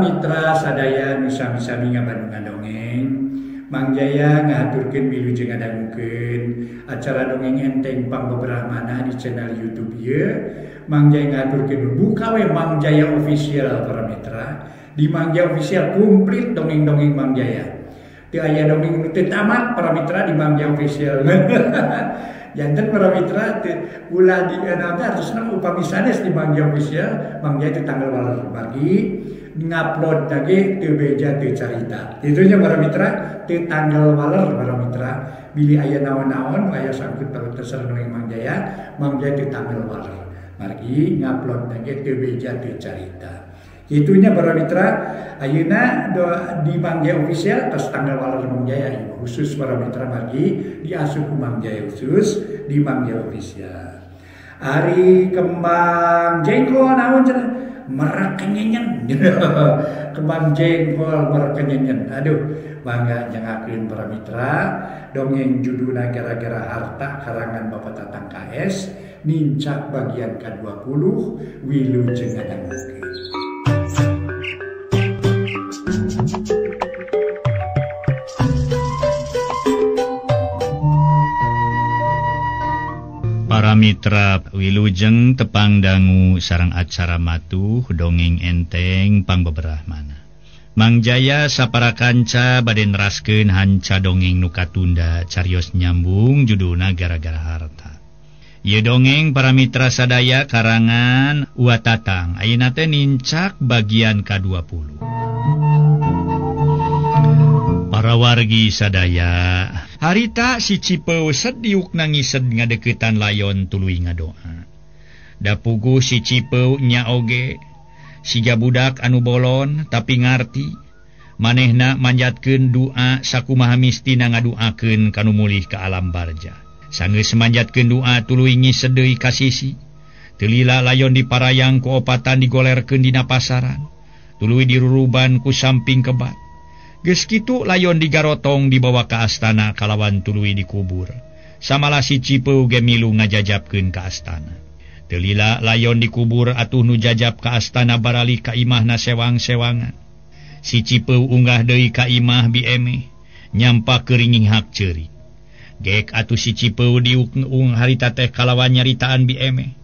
Para mitra sadaya nu sami-sami ngabandungan dongeng, Mang Jaya ngahaturkeun wilujeng ngadangukeun acara dongeng enteng pangbeberahmana di channel YouTube ieu. Mang Jaya ngahaturkeun buka we Mang Jaya Official para mitra. Di Mang Jaya Official komplit dongeng-dongeng Mang Jaya. Teu aya dongeng nu teu tamat para mitra di Mang Jaya Official. Janten para mitra ulah di harusna upami sanes di Mang Jaya Official, Mang Jaya teu tanggal waler pagi ngupload lagi teu beja teu carita. Itunya para mitra teu tanggal waler para mitra. Bilih aya naon-naon aya sangkut paut sareng dongeng Mang Jaya, Mang Jaya teu tanggal waler. Margi ngupload lagi teu beja teu carita. Itunya para mitra ayeuna di Mang Jaya Official tos tanggal waler Mang Jaya khusus para mitra margi diasup ku Mang Jaya khusus di Mang Jaya Official. Ari kembang jengkol naon cenah merak kenyenyen. Kembang jengkol merak kenyenyen. Aduh, bangga nyangakeun para mitra dongeng judulna gara-gara harta karangan Bapak Tatang KS nincak bagian ke-20 wilujeng ngadangukeun. Para mitra wilujeng tepang dangu sareng acara matuh dongeng enteng pangbeberahmana. Mang Jaya sapara kanca bade neraskeun hanca dongeng nu katunda carios nyambung judulna gara-gara harta. Ieu dongeng para mitra sadaya karangan Wa Tatang ayeuna teh nincak bagian ka-20. Para wargi sadaya, harita si Cipeu sediuk nangised ngadeukeutan layon tuluy ngadoa. Da puguh si Cipeu nya oge siga budak anu bolon tapi ngarti. Manehna manjatkeun doa sakumaha mistina ngaduakeun kanu mulih ka alam barja. Sanggeus manjatkeun doa tuluy ngised deui ka sisi. Teu lila layon diparayang ku opatan digolerkeun dina pasaran. Tuluy diruruban ku samping kebat. Geus kitu layon digarotong dibawa ka astana kalawan tuluy dikubur. Samalah si Cipeu ge milu ngajajabkeun ka astana. Teu lila layon dikubur atuh nu jajab ka astana barali ka imahna sewang-sewangan. Si Cipeu unggah deui ka imah biemeh nyampa keuringing hak ceurik. Gek atuh si Cipeu diuk-ung harita teh kalawan nyaritaan biemeh.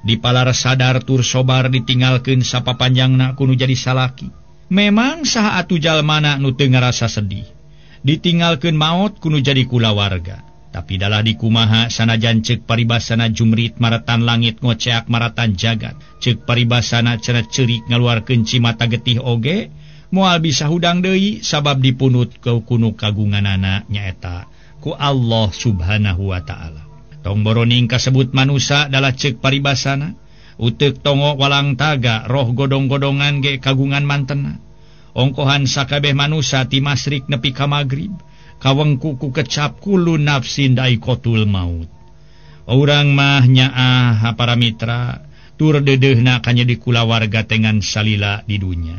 Dipalar sadar tur sobar ditinggalkeun sapapanjangna ku nu jadi salaki. Memang saha atuh jalmana nu teu ngarasa sedih. Ditinggalkeun maot kunu jadi kulawarga. Tapi dalah dikumaha sanajan ceuk paribasana jumrit maratan langit ngoceak maratan jagat. Ceuk paribasana cenah ceurik ngaluarkeun cimata getih oge moal bisa hudang deui sabab dipunut ku kunu kagunganana nyaeta ku Allah Subhanahu wa taala. Tong boroning kasebut manusa dalah ceuk paribasana uteuk tongo walang taga roh godong-godongan ge kagungan mantena. Ongkohan sakabeh manusa ti masrik nepi ka magrib kawengku ku kecap kulu nafsin daikotul maut. Urang mah nyaah para mitra tur deudeuhna kanya di kulawarga tengan salila di dunya.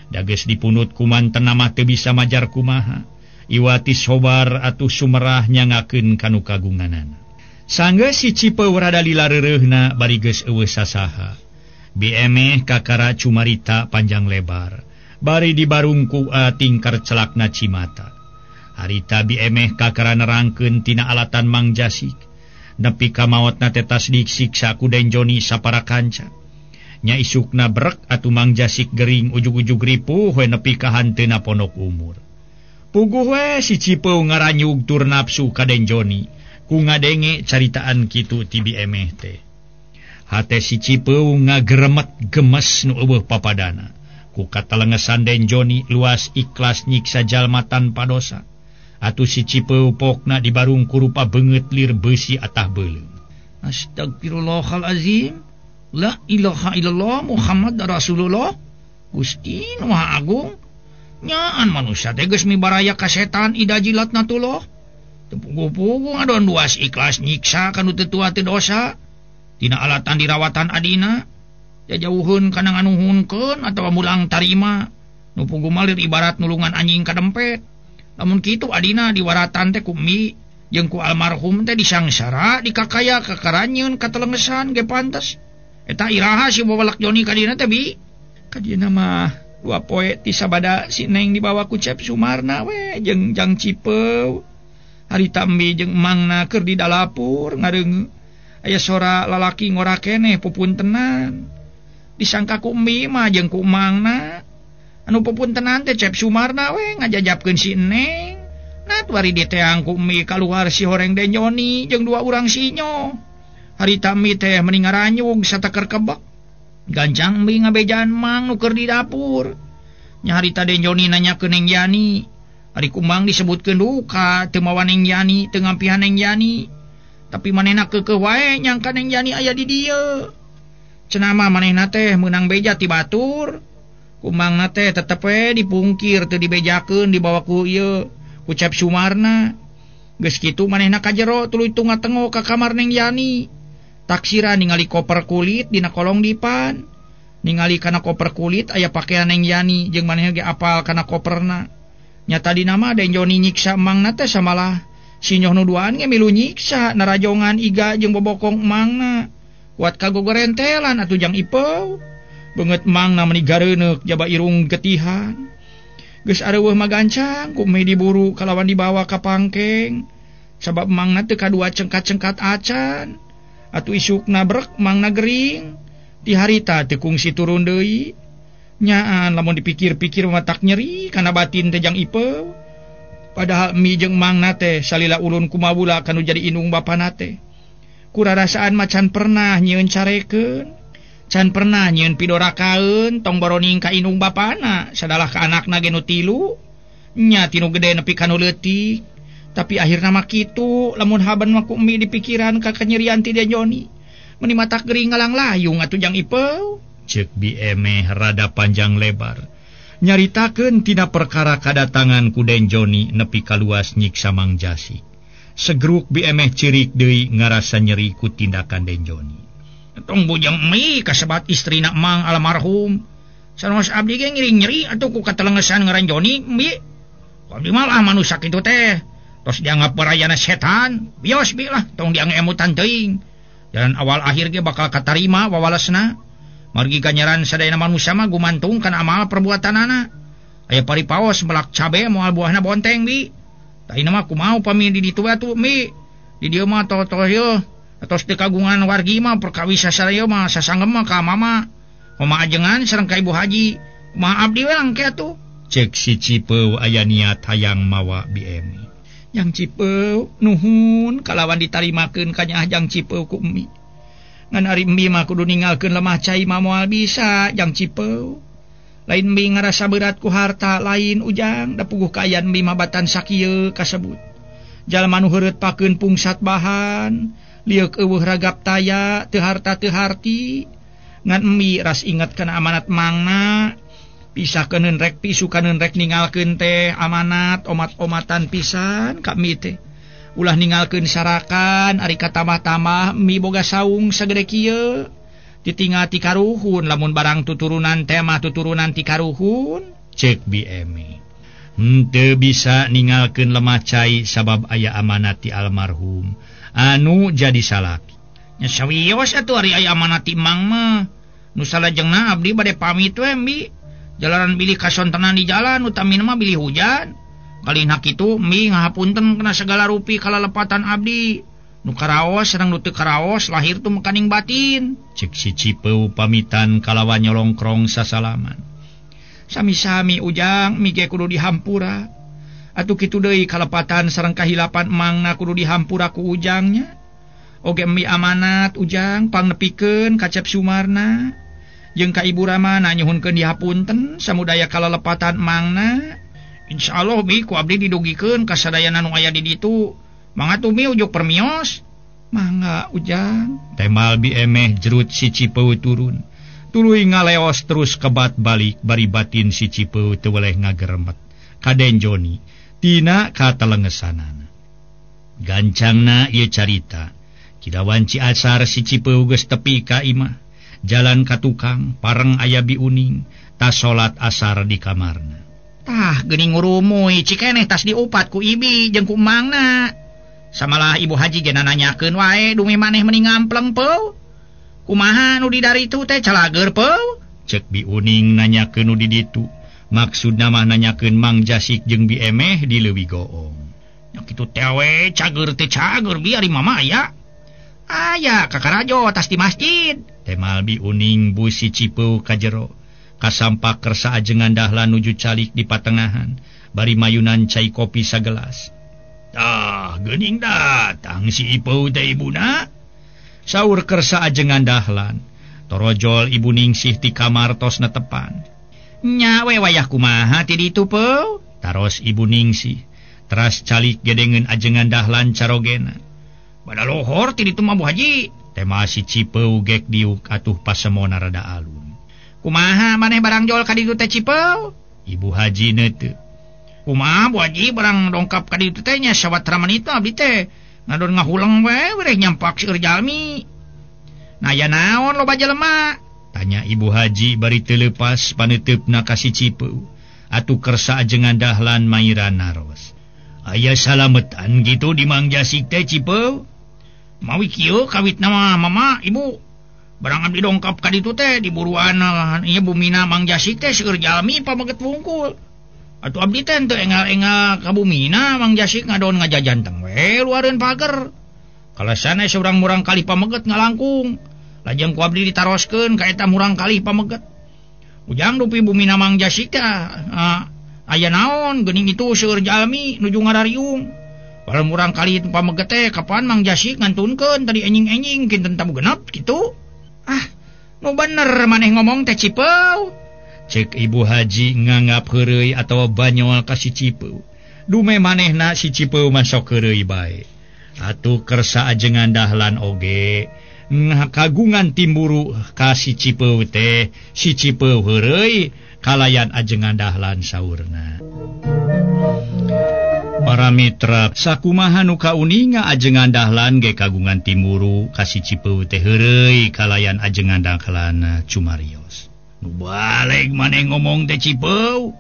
Dageus dipunut ku mantena mah teu bisa majar kumaha. Iwati sobar atuh sumerah nyangakeun kanu kagunganana. Sanggeus si Cipeu rada lila reureuhna bari geus eueuh sasaha. Biemeh kakara cumarita panjang lebar, bari dibarungku tingkar celakna cimata. Harita biemeh kakara nerangkeun tina alatan Mang Jasik. Nepi ka maotna teh tas disiksa ku Den Joni sapara kanca. Nya isukna brek atuh Mang Jasik gering ujug-ujug ripuh we nepi ka hanteuna pondok umur. Puguh we si Cipeu ngaranyug tur nafsu ka Den Joni. Ku ngadenge caritaan kitu ti biemeh teh. Hate si Cipeu ngageremet gemes nu eueuh papadana. Ku katalengesan Den Joni luas ikhlas nyiksa jalma tanpa dosa. Atuh si Cipeu pokna dibarung ku rupa beungeut lir beusi atah beuleum. Astagfirullahalazim. La ilaha illallah Muhammad Rasulullah. Gusti nu Maha Agung. Nyaan manusia teh geus mibaraya ka setan ida jilatna tuloh. Puguh-puguh ngadon luas ikhlas nyiksa kanu teu tua teu dosa. Tina alatan dirawatan adina jajauheun kana nganuhunkeun atawa mulang tarima. Nu puguh malir ibarat nulungan anjing ka dempet. Lamun kitu adina diwaratan teh ku mi jeung ku almarhum teh disangsara dikakaya kakaranyeun katelengesan ge pantes. Eta iraha si bawalak Joni ka dina teh bi? Ka dina mah Dua poe ti sabada si Neng dibawa ku Cep Sumarna we jeung Jang Cipeu. Harita Embi jeung emangna keur di dalapur ngadeungeun. Aya sora lalaki ngora keneh pupuntenan. Disangka ku Embi mah jeung ku emangna. Anu pupuntenan teh Cep Sumarna we ngajajapkeun si Neng. Nah tuari diteang ku Embi kaluar si horeng Den Joni jeung dua urang sinyo. Harita Embi teh meni ngaranyug sateker kebek. Gancang Embi ngabejaan mang nu keur di dapur. Nya harita Den Joni nanyakeun Neng Yani. Ari kumang disebutkeun duka teu mawa Neng Yani, teu ngampihan Neng Yani. Tapi manehna keukeuh wae nyangka Neng Yani aya di dieu. Cenah mah manehna teh meunang beja ti batur. Kumangna teh tetep we dipungkir teu dibejakeun dibawa ku ieu ku Cep Sumarna. Geus kitu manehna ka jero tuluy tunga-tengok ka kamar Neng Yani. Taksira ningali koper kulit dina kolong dipan. Ningali kana koper kulit aya pakaian Neng Yani jeung manehna ge apal kana koperna. Nya tadina mah Den Joni nyiksa emangna teh samalah sinyoh nu duaan ge milu nyiksa narajongan iga jeung bobokong emangna. Kuat kagogorentelan atuh Jang Ipeu. Beungeut emangna meni gareuneuk jaba irung getihan. Geus areuweuh mah gancang ku meh diburu kalawan dibawa ka pangkeng. Sabab emangna teu kadua cengkat-cengkat acan. Atuh isukna brek mangna gering. Ti harita teu kungsi turun deui. Nyaan lamun dipikir-pikir mah tak nyeri kana batin teh Jang Ipeu. Padahal mi jeung mangna teh salila ulun kumawula kanu jadi indung bapana teh. Kurarasaan mah can pernah nyieun carekeun, can pernah nyieun pidorakaeun, tong boroning ka indung bapana, sadalah ka anakna ge nu tilu. Nya tinu gede nepi ka nu leutik. Tapi akhirna mah kitu, lamun haben mah ku mi dipikiran ka kanyerian ti Den Joni. Meni matak gering ngalanglayung atuh Jang Ipeu. Ceuk Bi Emeh rada panjang lebar. Nyaritakeun tina perkara kadatangan ku Den Joni nepi kaluas nyiksa Mang Jasi. Segruk Bi Emeh cirik deui ngarasa nyeri ku tindakan Den Joni. Tong bujang mi kasebat istrina mang almarhum. Sanos abdi ge nyeri-nyeri atuh ku katelengesan ngaran Joni mi. Abdi malah manusia kitu teh. Tos dianggap barayana setan, bios bi lah tong diangemutan teuing. Jalan awal akhir ge bakal katarima wawalesna. Margi ganjaran sadayana manusia mah gumantung kana amal perbuatanana. Aya paripaos melak cabe moal buahna bonteng bi. Taina mah kumaha upami di ditu atuh mi. Di dieu mah toh-toh yeuh atos teu kagungan wargi mah perkawis sasadaya mah sasanggem mah ka mama. Mama ajengan sareng ka ibu haji. Kumaha abdi we langke atuh. Cek si Cipeu aya niat hayang mawa Bi Emi. Jang Cipeu nuhun kalawan ditarimakeun ka nyaah Jang Cipeu ku Emi. Ngan ari Emi mah kudu ninggalkeun lemah cai mah moal bisa Jang Cipeu. Lain Emi ngarasa berat ku harta lain ujang da puguh kaayaan Emi mah batan sakieu kasebut. Jalma nu heureut pakeun pungsat bahan, lieuk eueuh ragap taya, teu harta teu harti. Ngan Emi ras inget kana amanat mangna. Pisahkeun rek pisukaneun rek ninggalkeun teh amanat omat-omatan pisan ka Emi teh. Ulah ninggalkeun sarakan ari katamah-tamah mi boga saung sagede kieu. Ditinggal ti karuhun lamun barang tuturunan teh mah tuturunan ti karuhun. Cek Bi Emi. Henteu bisa ninggalkeun lemah cai sabab aya amanat ti almarhum anu jadi salaki. Nya sawios atuh ari aya amanat ti mang mah. Nu salajengna abdi bade pamit we Mi. Jalanan bilih kasontenan di jalan utamina mah bilih hujan. Kalina kitu mi ngahapunten kena segala rupi kalalepatan abdi. Nu karaos sareng nu teu karaos lahir tu mekaning batin. Cek si Cipeu pamitan kalawan nyolongkrong sasalaman. Sami-sami ujang mi ge kudu dihampura. Atuh kitu deui kalepatan sareng kahilapan emangna kudu dihampura ku ujangnya. Oge mi amanat ujang pangnepikeun ka Cep Sumarna. Jeung ka Ibu Ramana nyuhunkeun dihapunten samudaya kalalepatan emangna. Insyaallah mi ku abdi didugikeun ka sadayana nu aya di ditu. Mangga tuh mi ujuk permios. Mangga ujang. Temal Bi Emeh jerut si Cipeu turun. Tuluy ngaleos terus kebat balik bari batin si Cipeu teu weleh ngageremet. Ka Den Joni tina katelengesanana. Gancangna ieu carita. Kira wanci asar si Cipeu geus tepi ka imah. Jalan ka tukang pareng aya Bi Uning tas salat asar di kamarna. Tah geuning ngurumuy cikeneh tas diupat ku ibi jeung ku emangna. Samalah ibu haji ge nanyakeun wae dumi maneh meni ngampleng peu. Kumaha nu di dari itu teh calageur peu? Cek Bi Uning nanyakeun nu di ditu. Maksudna mah nanyakeun Mang Jasik jeung Bi Emeh di Leuwi Goong. Nya kitu teh we cager teh cager bi ari mama aya. Aya ka Karajo atas di masjid. Temal Bi Uning bu si Cipeu ka jero. Kasampak Kersa ajengan Dahlan nuju calik di patengahan bari mayunan cai kopi sagelas. Tah geuning datang si Ipeu teh ibuna. Saur Kersa ajengan Dahlan. Torojol Ibu Ningsih ti kamar tos netepan. Nya we wayah kumaha ti ditu Peu? Taros Ibu Ningsih. Teras calik gedengeun ajengan Dahlan carogena. Bada lohor ti ditu mah Bu Haji. Tema si Cipeu gek diuk atuh pasemona rada alun. Kumaha maneh barang jol ka ditu teh Cipeu? Ibu Haji neuteup. Kumaha Bu Haji barang dongkap ka ditu teh nya sawatra menit abdi teh. Ngadon ngahuleng we wereh nyampak seueur jalmi. Nah ya naon loba jelema? Tanya Ibu Haji bari teu leupas paneuteup ka si Cipeu. Atuh Kersa ajengan Dahlan mairan naros. Aya salametan gitu di Mang Jasik teh Cipeu? Mawi kieu kawitna mah mama ibu. Barang abdi dongkap ka ditu teh diburuan ieu bumina Mang Jasik teh seueur jalmi pameget wungkul. Atuh abdi teh teu engal-engal ka bumina Mang Jasik ngadon ngajajanteng we luareun pager. Kalasana seorang murang kali pameget ngalangkung. Lajeng ku abdi ditaroskeun ka eta murang kali pameget. Ujang dupi bumina Mang Jasik teh aya naon geuning itu seueur jalmi nuju ngarariung. Padahal murang kali pameget teh kapan Mang Jasik ngantunkeun tadi enjing-enjing kinten tamu genep kitu. Ah, nu bener maneh ngomong teh Cipeu. Cek Ibu Haji nganggap heureuy atawa banyol ka si Cipeu. Dume manehna si Cipeu mah sok heureuy bae. Atuh Kersa ajengan Dahlan oge kagungan timburu ka si Cipeu teh, si Cipeu heureuy kalayan ajengan Dahlan saurna. Para mitra sakumaha nu kauninga ajengan Dahlan ge kagungan timburu ka si Cipeu teh heureuy kalayan ajengan Dahlan cumarios. Nu baleg maneh ngomong teh Cipeu?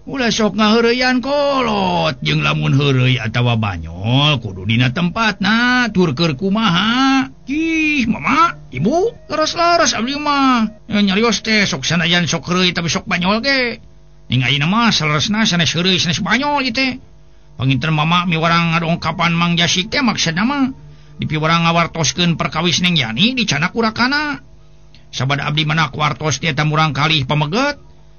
Ulah sok ngaheureuyan kolot jeung lamun heureuy atawa banyol kudu dina tempatna tur keur kumaha. Ih mama ibu leres-leres abdi mah nyarios teh sok sanajan sok heureuy tapi sok banyol ge. Ning ayeuna mah saleresna sanes heureuy sanes banyol ieu teh. Panginten mama miwarang ngadongkapan Mang Jasik teh maksudna mah dipiwarang ngawartoskeun perkawis Neng Yani dicanak urakana. Sabada abdi mana kuartos teh eta murang kalih pameget.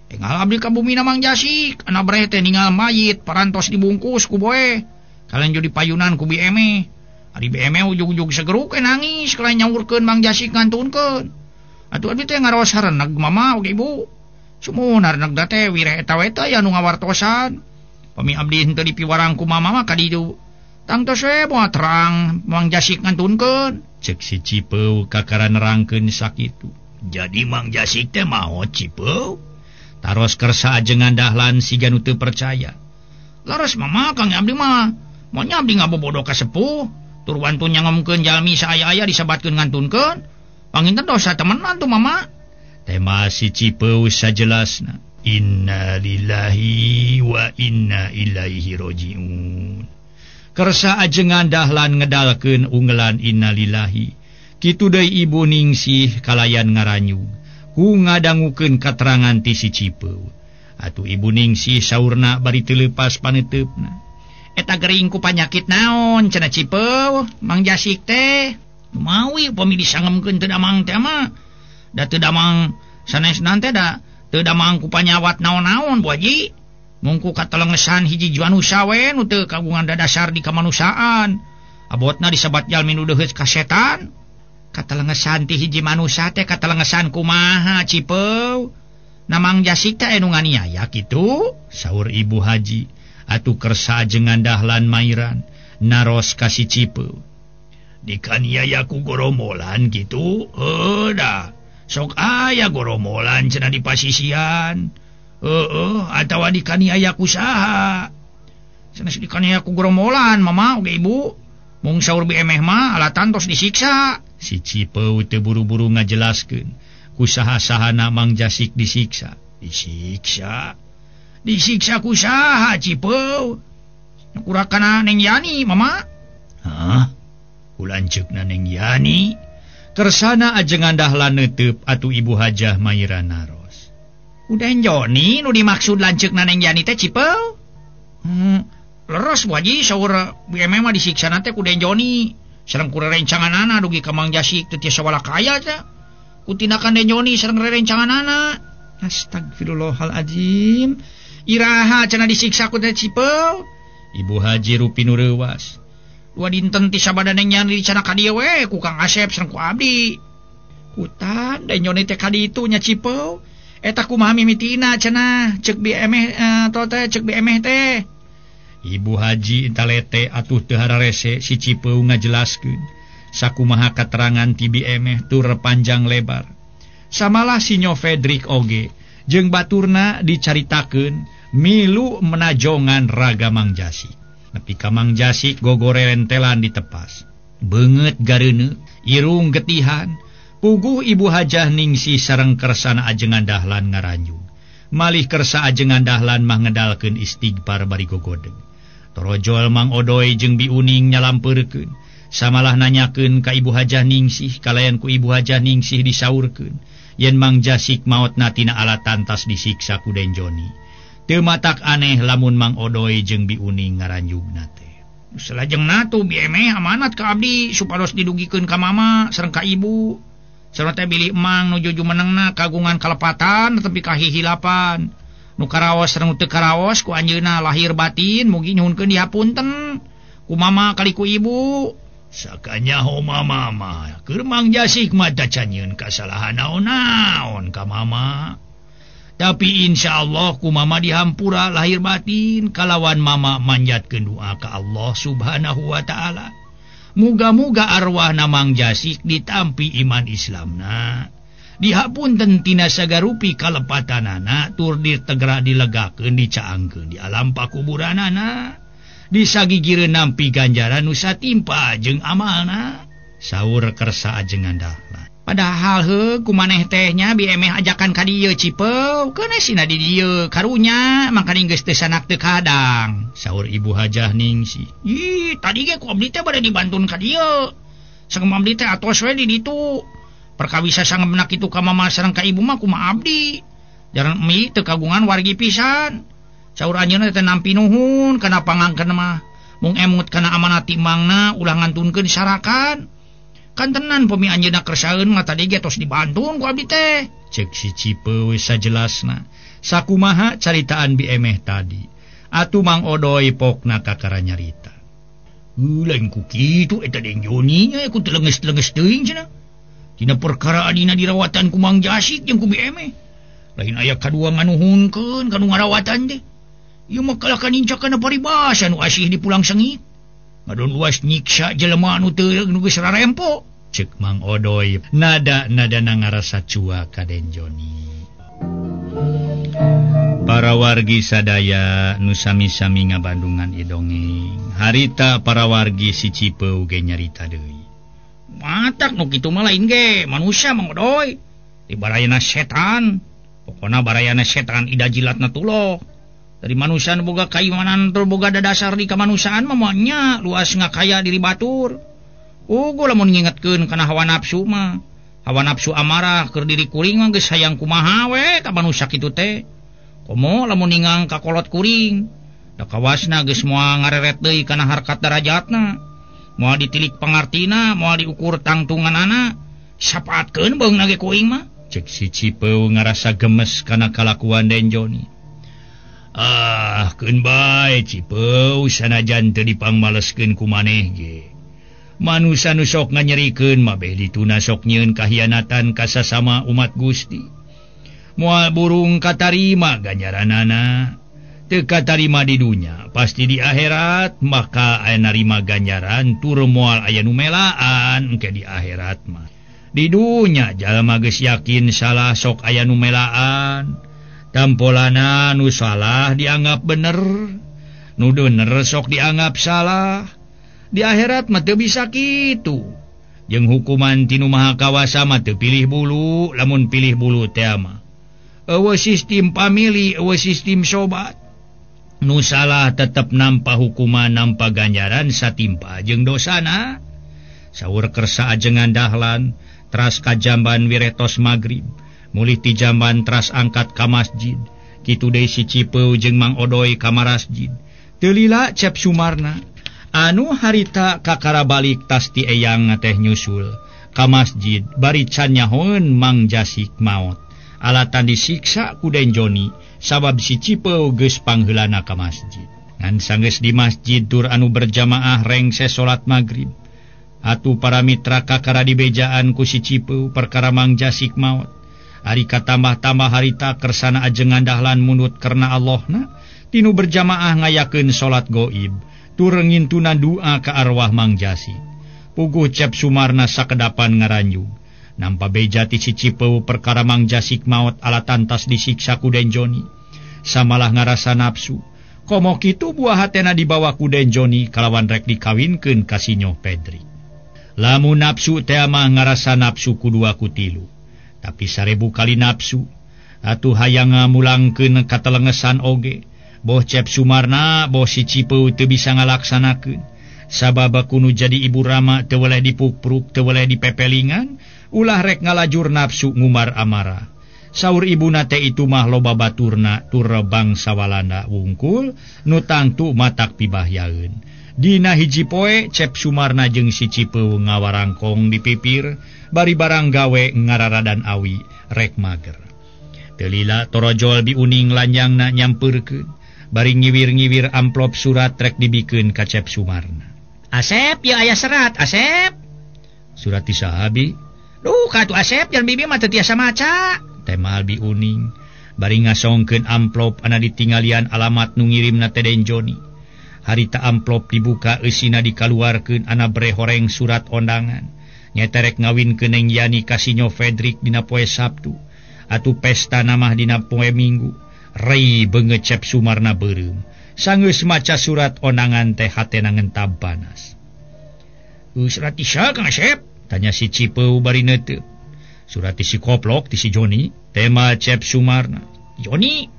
Engal abdi ka bumina Mang Jasik, ana breh teh ningal mayit parantos dibungkus ku boe. Kalian jadi payunan ku Bi Emeh. Ari Bi Emeh ujug-ujug segeruk nangis kalayan nyaurkeun Mang Jasik ngantunkeun. Atuh abdi teh ngaros hareneg mama oge ibu. Sumuhun hareneg teh wireh eta we teh aya nu ngawartosan. Pami abdi henteu dipiwarang ku mama mah ka ditu. Tangtos we moal terang Mang Jasik ngantunkeun. Cek si Cipeu kakara nerangkeun sakitu. Jadi Mang Jasik teh maot Cipeu? Taros Kersa ajengan Dahlan siga nu teu percaya. Leres mama Kang abdi mah. Moal abdi ngabobodo ka sepuh, tur wantun nyangemkeun jalmi saaya-aya disebatkeun ngantunkeun. Panginten dosa temenan tuh mama. Tema si Cipeu sajelasna. Inna lillahi wa inna ilaihi rajiun. Kersa ajengan Dahlan ngedalkeun unggelan innalillahi. Kitu deui Ibu Ningsih kalayan ngaranyu. Ku ngadangukeun katerangan ti si Cipeu. Atuh Ibu Ningsih saurna bari teu leupas paneuteup-na. Eta gering ku panyakit naon cenah Cipeu Mang Jasik teh. Mawi upami disangemkeun teu damang teh mah. Da teu damang sanesna teh da teu damang ku panyawat naon-naon Bu Haji. Mungku katelengesan hiji manusa we nu teu kagungan dadasar di kamanusiaan. Abotna disebat jalmi nu deuheut ka setan. Katelengesan ti hiji manusa teh katelengesan kumaha Cipeu? Na Mang Jasik teh anu nganiaya kitu? Saur Ibu Haji. Atuh Kersa ajengan Dahlan mairan naros ka si Cipeu. Dikaniaya ku goromolan kitu? Heuh da. Sok aya goromolan cenah di pasisian. Heeh, atawa dikaniaya ku saha? Sanes dikaniaya ku goromolan mama oge ibu. Mung saur Bi Emeh mah alatan tos disiksa. Si Cipeu teu buru-buru ngajelaskeun ku saha-sahana Mang Jasik disiksa. Disiksa. Disiksa ku saha Cipeu? Kurakana Neng Yani mama. Hah? Kulanceukna Neng Yani? Kersana ajengan Dahlan neuteup atuh Ibu Hajah Maira naros. Ku Den Joni nu dimaksud lanceukna Neng Yani teh Cipeu. Leres Bu Haji saur Bi Emeh mah disiksana teh ku Den Joni. Sareng ku rerencanganana dugi ka Mang Jasik teu tiasa walakaya teh. Ku tindakan Den Joni sareng rerencanganana. Astagfirullahalazim. Iraha cenah disiksa ku teh Cipeu. Ibu Haji rupi nu reuwas. Dua dinten ti sabada Neng Yani dicana ka dieu we ku Kang Asep sareng ku abdi. Kutan Den Joni teh ka ditu nya Cipeu. Eta kumaha mimitina cenah ceuk Bi Emeh teh ceuk Bi Emeh teh. Ibu Haji talete atuh teu hararese si Cipeu ngajelaskeun sakumaha katerangan ti Bi Emeh tur panjang lebar. Samalah si Nyo Fredrik oge jeung baturna dicaritakeun milu menajongan raga Mang Jasik. Nepi ka Mang Jasik gogorentelan ditepas. Beungeut gareuneu, irung getihan, puguh Ibu Hajah Ningsih sareng kersana ajengan Dahlan ngaranjung. Malih kersa ajengan Dahlan mah ngedalkeun istighfar bari gogodeg. Torojol Mang Odoy jeung Bi Uning nyalampeurkeun. Samalah nanyakeun ka Ibu Hajah Ningsih, kalayan ku Ibu Hajah Ningsih disaurkeun yen Mang Jasik maotna tina alatan tas disiksa ku Den Joni. Teu matak aneh lamun Mang Odoy jeung Bi Uning ngaranjugna teh. Salajengna tuh Bi Emeh amanat ka abdi supados didugikeun ka mama sareng ka ibu. Sareng teh bilih emang nuju jumenengna kagungan kalepatan tepi ka hihilapan. Nu karaos sareng nu teu karaos ku anjeunna lahir batin mugi nyuhunkeun dihapunten ku mama kali ku ibu. Sakanyaho mama mah keur Mang Jasik mah tacan nyieun kasalahan naon-naon ka mama. Tapi insya Allah ku mama dihampura lahir batin kalawan mama manjatkeun doa ka Allah Subhanahu wa ta'ala. Muga-muga arwahna Mang Jasik ditampi iman Islamna. Dihapunten tina sagarupi kalepatanana tur ditegera dilegakeun dicaangkeun di alam pakuburanana. Disagigireun nampi ganjaran nu satimpa jeung amalna. Saur kersa ajengan Dahlan. Padahal heuh ku maneh teh nya Bi Emeh ajakan ka dieu Cipeu, keuna sina di dieu karunya mangkaning geus teu sanak teu kadang. Saur Ibu Hajah Ningsih. Ih, tadi ge ku abdi teh bade dibantun ka dieu. Sangem abdi teh atos we di ditu. Perkawisa sangemna kitu ka mama sareng ka ibu mah kumaha abdi. Jaran emi teu kagungan wargi pisan. Saur anjeunna teh nampi nuhun kana pangangkeun mah. Mung emut kana amanat ti mangna ulah ngantunkeun sarakan. Kan tenan pemi anjeunna kersaeun mah tadi ge tos dibantun ku abdi teh. Ceuk si Cipeu sajelasna sakumaha caritaan Bi Emeh tadi. Atuh Mang Odoy pokna kakara nyarita. Lain ku kitu eta Den Joni nya ku teu leungeus-leungeus teuing cenah. Dina perkara adina dirawatan ku Mang Jasik jeung ku Bi Emeh. Lain aya kadua nganuhunkeun kanu ngarawatan teh. Ieu mah kalah kanincak kana paribasa nu asih di pulang sengit. Ngadon luas nyiksa jelema nu teu nu geus rarempo. Cek Mang Odoy nada-nada ngarasa cua ka Den Joni. Para wargi sadaya nu sami-sami ngabandungan idongeng. Harita para wargi si Cipeu ge nyarita deui. Matak nu kitu mah lain ge manusia Mang Odoy. Di barayana setan. Pokona barayana setan ida jilatna tuloh. Dari manusia nu boga kaimanan tur boga dadasar di kamanusiaan mah moal nya luas ngakaya diri batur. Ugu lamun ngingetkeun kana hawa nafsu mah. Hawa nafsu amarah keur diri kuring mah geus hayang kumaha we ka manusia kitu teh. Komo lamun ningang ka kolot kuring. Da kawasna geus moal ngareret deui kana harkat darajatna. Moal ditilik pangartina, moal diukur tangtunganana. Sapaatkeun beungna ge kuing mah. Cek si Cipeu ngarasa gemes kana kalakuan Den Joni. Ah, keun bae Cipeu sanajan teu dipangmaleskeun ku maneh ge. Manusa nu sok nganyerikeun mah beh dituna sok nyieun kahianatan ka sasama umat Gusti. Moal burung katarima ganjaranana. Teu katarima di dunya, pasti di akhirat maka aya narima ganjaran tur moal aya nu melaan engke di akhirat mah. Di dunya jalma geus yakin salah sok aya nu melaan. Tampolana nu salah dianggap bener, nu bener sok dianggap salah. Di akhirat mah teu bisa kitu. Jeung hukuman ti Nu Maha Kawasa mah teu pilih bulu, lamun pilih bulu teh mah eueuh sistem pamili, eueuh sistem sobat. Nu salah tetep nampa hukuman, nampa ganjaran satimpa jeung dosana. Saur kersa ajengan Dahlan teras kajamban wiretos magrib. Mulih ti jamban teras angkat ka masjid. Kitu deui si Cipeu jeung Mang Odoy ka masjid. Teu lila Cep Sumarna anu harita kakara balik tas ti eyang teh nyusul ka masjid bari can nyahoeun Mang Jasik maot. Alatan disiksa ku Den Joni sabab si Cipeu geus pangheulana ka masjid. Ngan sanggeus di masjid tur anu berjamaah rengse salat magrib. Atuh para mitra kakara dibejaan ku si Cipeu perkara Mang Jasik maot. Ari katambah-tambah harita kersana ajengan dahlan munut karena Allahna tinu berjamaah ngayakeun salat goib tur ngintuna doa ka arwah Mang Jasik. Puguh Cep Sumarna sakedapan ngaranjug. Nampa beja ti si Cipeu perkara Mang Jasik maot alatan tas disiksa ku Den Joni. Samalah ngarasa nafsu. Komo kitu buah hatena dibawa ku Den Joni kalawan rek dikawinkeun ka Sinyo Pedri. Lamun nafsu teh mah ngarasa nafsu ku dua ku tilu. Tapi 1000 kali nafsu atuh hayang ngamulangkeun katelengesan oge. Boh Cep Sumarna boh si Cipeu teu bisa ngalaksanakeun. Sabab kunu jadi ibu rama teu weleh dipupruk teu weleh dipepelingan, ulah rek ngalajur nafsu ngumar amarah. Saur ibuna teh itu mah loba baturna tur bangsa Walanda wungkul nu tangtu matak pibahyaeun. Dina hiji poe Cep Sumarna jeung si Cipeu ngawarangkong di pipir bari barang gawe ngararadan awi rek mager. Teu lila torojol biuning lanjangna nyampeurkeun bari ngiwir-ngiwir amplop surat rek dibikeun ka Cep Sumarna. Asep, ya aya serat, Asep. Surat ti saha bi? Duh, katuh Asep jan bibi mah teu tiasa maca. Temal biuning bari ngasongkeun amplop ana ditinggalian alamat nu ngirimna teh Den Joni. Harita amplop dibuka eusina dikaluarkeun ana bre horeng surat ondangan. Nyata rek ngawinkeun Neng Yani ka Sinyo Fredrik dina poe Sabtu. Atuh pesta namah dina poe Minggu. Rei beungeut Cep Sumarna beureum. Sanggeus maca surat ondangan teh hatena ngentab panas. Surat ti saha Kang Asep? Tanya si Cipeu bari neuteup. Surat ti si Koplok ti si Joni. Tema Cep Sumarna. Joni?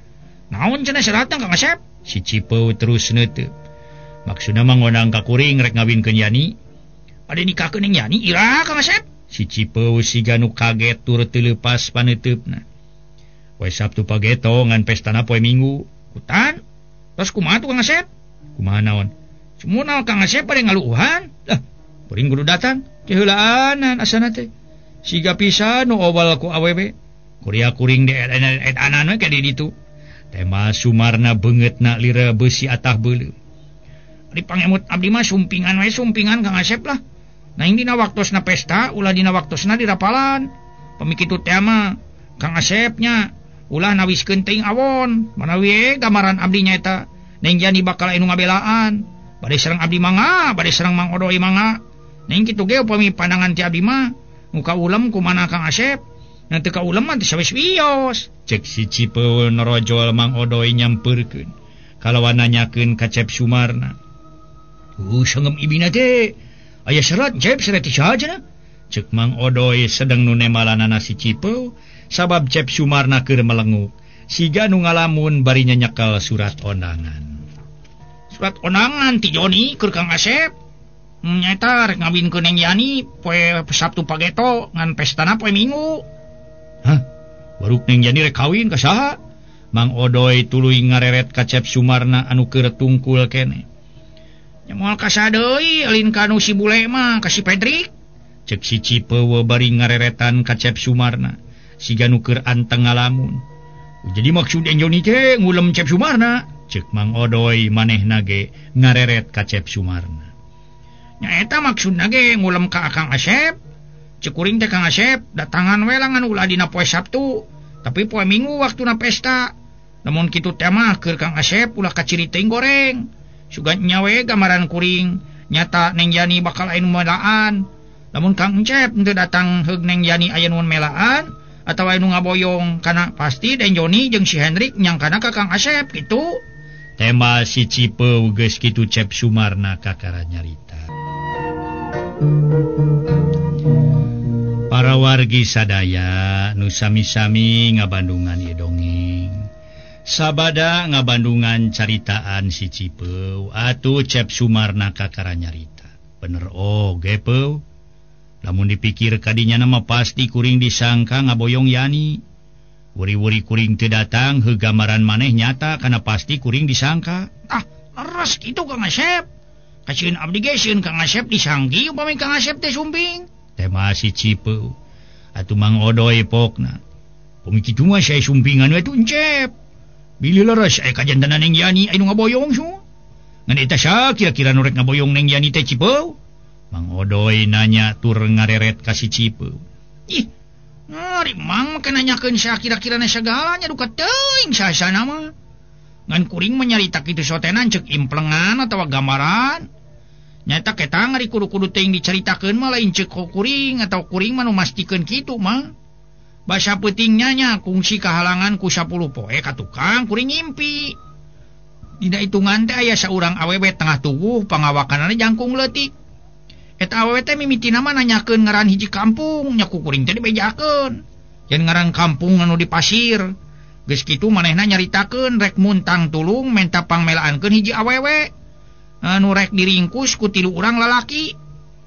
Naon cenah suratna Kang Asep? Si Cipeu terus neuteup. Maksudna mah ngondang ka kuring rek ngawinkeun Yani. Bade nikahkeun Neng Yani ira Kang Asep? Si Cipeu siga nu kaget tur teu leupas paneuteup-na. Poe Sabtu pageto ngan pestana poe Minggu. Kutan? Terus kumaha tuh Kang Asep? Kumaha naon? Sumuna Kang Asep bade ngaluuhan. Lah, kuring kudu datang. Keheulaanan asana teh. Siga pisan nu obal ku awewe. Kuria kuring di edanan we ka di ditu. Tema Sumarna beungeutna lira beusi atah beuleum. Ari pangemut abdi mah sumpingan we sumpingan Kang Asep lah. Naing dina waktosna pesta ulah dina waktosna dirapalan. Pami kitu teh mah Kang Asepnya ulah nawiskeun teuing awon. Manawi gambaran abdi nyaeta Neng Yani bakal anu ngabelaan. Bade sareng abdi mangga, bade sareng Mang Odoy mangga. Neng kitu ge upami pandangan ti abdi mah muka ulem kumana Kang Asep. Nah teu ka ulem mah teu sawis wios. Cek si Cipeu norojol Mang Odoy nyampeurkeun. Kalawan nanyakeun ka Cep Sumarna. Sengem ibina teh. Aya serat Cep serat ti saha cenah? Cek Mang Odoy sedeng nu nemalanana si Cipeu sabab Cep Sumarna keur melenguk. Siga nu ngalamun bari nyekel surat ondangan. Surat ondangan ti Joni keur Kang Asep. Nyaeta rek ngawinkeun Neng Yani poe Sabtu pageto ngan pestana poe Minggu. Hah? Baruk Neng Yani rek kawin ka saha? Mang Odoy tuluy ngareret ka Cep Sumarna anu keur tungkul keneh. Nya moal ka saha deui lain ka nu si bule mah ka si Pedrik. Cek si Cipeu bari ngareretan ka Cep Sumarna siga nu keur anteng ngalamun. Jadi maksud Den Joni teh ngulem Cep Sumarna. Cek Mang Odoy manehna ge ngareret ka Cep Sumarna. Nya eta maksudna ge ngulem ka Akang Asep. Cek kuring teh Kang Asep datangan we langan ulah dina poe Sabtu, tapi poe Minggu waktuna pesta. Lamun kitu teh mah keur Kang Asep ulah kaciri teuing goreng. Sugan nya we gambaran kuring nyata Neng Yani bakal aya nu melaan. Lamun Kang Encep henteu datang heug Neng Yani aya nu melaan atawa anu ngaboyong kana pasti Den Joni jeung si Hendrik nyangkana ka Kang Asep kitu. Tema si Cipeu geus kitu Cep Sumarna kakara nyarita. Para wargi sadaya nu sami-sami ngabandungan ieu dongeng. Sabada ngabandungan caritaan si Cipeu atuh Cep Sumarna kakara nyarita. Bener oge Peu. Lamun dipikir kadinya nama pasti kuring disangka ngaboyong Yani. Wuri-wuri kuring teu datang heuh gambaran maneh nyata kana pasti kuring disangka. Ah, leres kitu Kang Asep. Kasieun abdi ge sieun Kang Asep disangki upami Kang Asep teh sumping. Tema si Cipeu. Atuh Mang Odoy pokna. Upami kitu mah saya sumpingan we tuh encep. Bilih leres aya kajantenan Neng Yani anu ngaboyong su. Ngan eta kira-kira nu rek ngaboyong Neng Yani teh Cipeu. Mang Odoy nanya tur ngareret ka si Cipeu. Ih, ngari Mang mah nanyakeun sakira-kirana sagalanya duka teuing sasana mah. Ngan kuring mah nyarita kitu sotenan ceuk implengan atawa gambaran. Nyata eta ngari kudu-kudu teuing dicaritakeun mah lain ceuk kuring atawa kuring mah nu mastikeun kitu mah. Basa peutingnya nya kungsi kahalangan ku 10 poe ka tukang kuring ngimpi. Dina hitungan teh aya saurang awewe tengah tubuh pangawakanana jangkung leutik. Eta awewe teh mimitina mah nanyakeun ngaran hiji kampung nya ku kuring teh dibejakeun. Yen ngaran kampung anu di pasir. Geus kitu manehna nyaritakeun rek muntang tulung menta pangmelaankeun hiji awewe anu rek diringkus ku tilu urang lalaki.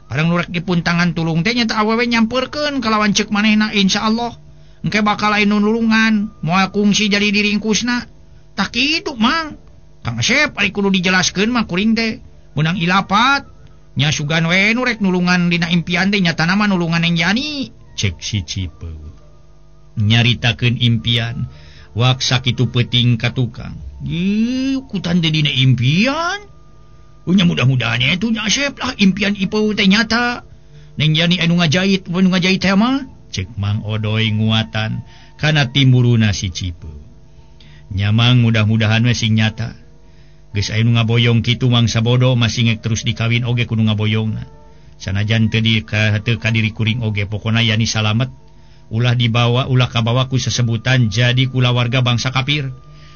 Barang nu rek dipuntangan tulung teh nyata awewe nyampeurkeun kalawan ceuk manehna insyaallah engke bakal aya nu nulungan moal kungsi jadi diringkusna. Tah kitu Mang. Kang Asep ari kudu dijelaskeun mah kuring teh meunang ilapat nya sugan we nu rek nulungan dina impian teh nyatana mah nulungan Neng Yani. Cek si Cipeu nyaritakeun impian wak sakitu peuting ka tukang. Ih, kutan teh dina impian. Unya mudah-mudahan itu nya Asep lah impian Ipeu teh nyata. Neng Yani anu ngajait, anu ngajait teh mah. Cek Mang Odoy nguatan kana timuruna si Cipeu. Nya Mang mudah-mudahan we sing nyata. Geus aya nu ngaboyong kitu Mang sabodo masih ngek terus dikawin oge kudu ngaboyongna. Sanajan teu di teu ka diri kuring oge pokona Yani salamet. Ulah dibawa ulah kabawa ku sesebutan jadi kulawarga bangsa kafir.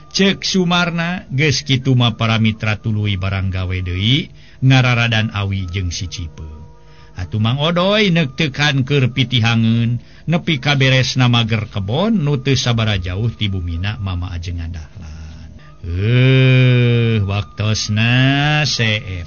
Cek Sumarna geus kitu mah para mitra tuluy barang gawe deui ngararadan awi jeung si Cipeu. Atuh Mang Odoy neuk teukan keur pitihangeun nepi ka beresna mager kebon nu teu sabaraha jauh ti bumina Mama Ajengan Dahlan. Waktosna seep.